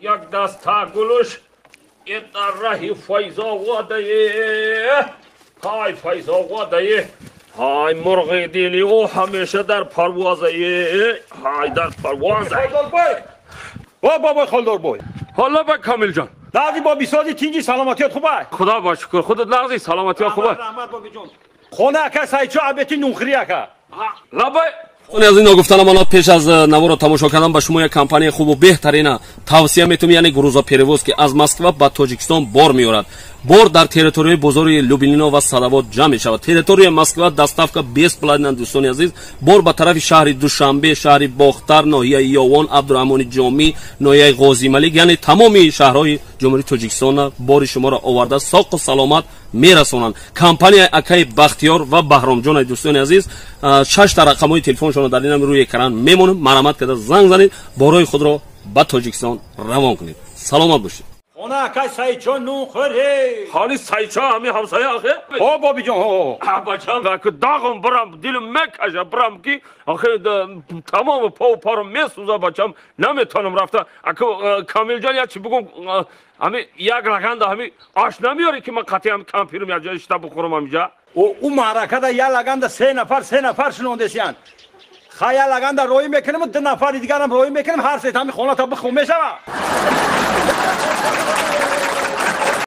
Як даста гулуш дар раҳи Файзоводае, ҳай Файзоводае, ҳай мурғи дили ӯ ҳамеша дар парвозае, ҳай дар парвоза. О бобой Холдорбой. Ҳоло ба Камилҷон. Нағзи боби, сози, тинҷи, саломатиёт хубай? Худо ба шукр, худат нағзи, саломатиёт хубай? Раҳмат, бобиҷон. Хона ака Сайчо абети нунхӯрӣ ака. Лабай. Дӯстони азиз, ногуфта намонад, пеш аз наворо тамошо кардан ба шумо як компанияи хубу беҳтарина тавсия метавонем, яъне грузоперевоз, ки аз Москва ба Тоҷикистон бор меорад. Бор дар территорияи бозори Люблино ва Салавот ҷамъ мешавад. Территорияи Москва доставка бесплатна. Дӯстони азиз, бор ба тарафи шаҳри Душанбе, шаҳри Бохтар, ноҳияи Ёвон, Абдураҳмони Ҷомӣ, ноҳияи Ғозималик, яъне тамоми шаҳрҳои Ҷумҳурии Тоҷикистона бори шуморо оварда соқу саломат мерасонанд. Компанияи акаи Бахтиёр ва Баҳромҷон. Дӯстони азиз, шашта рақамҳои телефоншонро дар инам рӯи экран мемонем. Марҳамат карда занг занед, борҳои худро ба Тоҷикистон равон кунед. Саломат бошед. Хона акай Сайчо нунхӯрӣ. Хони Сайчо ҳами ҳамсоя охе? О бобиҷон, о. Бачам, аку дағм бирам, дилм мекаша бирам, ки охе тамоми пову парам месӯза, бачам, наметавонам рафта. Аку Камилҷон, як чи бугум, ҳами як лаганда ҳами аш намеёре, ки ман қатъи ҳами кампирм як ҷоя шита бухӯрам ҳамиҷа? Ӯ маъракада як лаганда се нафар, се нафар шинондесиянд. Ха, як лаганда роӣ мекунем, ду нафари дигарам роӣ мекунем, ҳар се ҳами хоната бихун мешава.